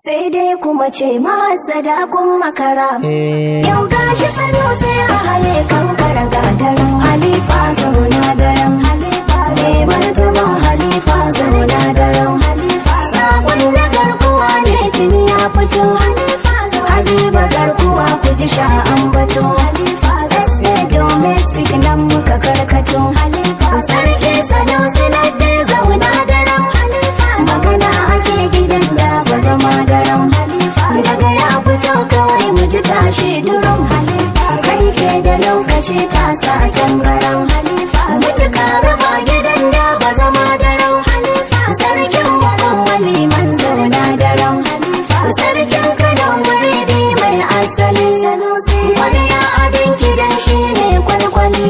Sai dai kuma ce mahasada kun makara. Yau gashi sano sai a haye kan karaga daren Halifa zauna daren. Mai martaba Halifa zauna daren. Sakon na garkuwa ne tuni ya fito. Habiba garkuwa ku ji sha ambato. SA domestic nan muka karkato. Sarki Sanusi na zauna daren. Magana ake gidan da ba zama daren. Daga ya fito kawai mu ji tashi durum. Kai ke da lokaci ta sa tangaran. Mutuka raba gidan da ba zama daren. Sarkin mu wani manzo na daren. Sarkin Kano muridi mai asali. Wani ya adin gidan shi ne kwalkwali.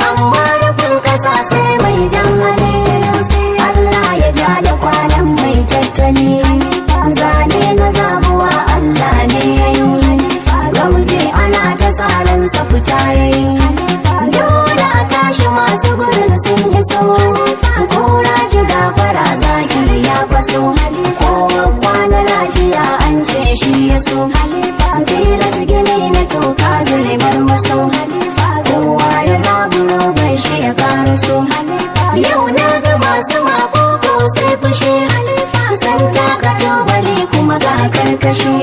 Amma rufin kasa sai mai jan hali. Allah ya ja da kwanan mai tattali. Zane na zabuwa Allah ne ya yi. Gamji ana ta saransa fita ya yi. Dole a tashi masu gurin sun iso. Kura ki gafara zaki ya faso. Kowa kwana lafiya an ce shi ya so. Tilas gini na toka zurbar maso. Kowa ya zaburo bai shi ya karaso. Yau na ga masu makoko sai fushi. Sun taka tobali kuma za a karkashe.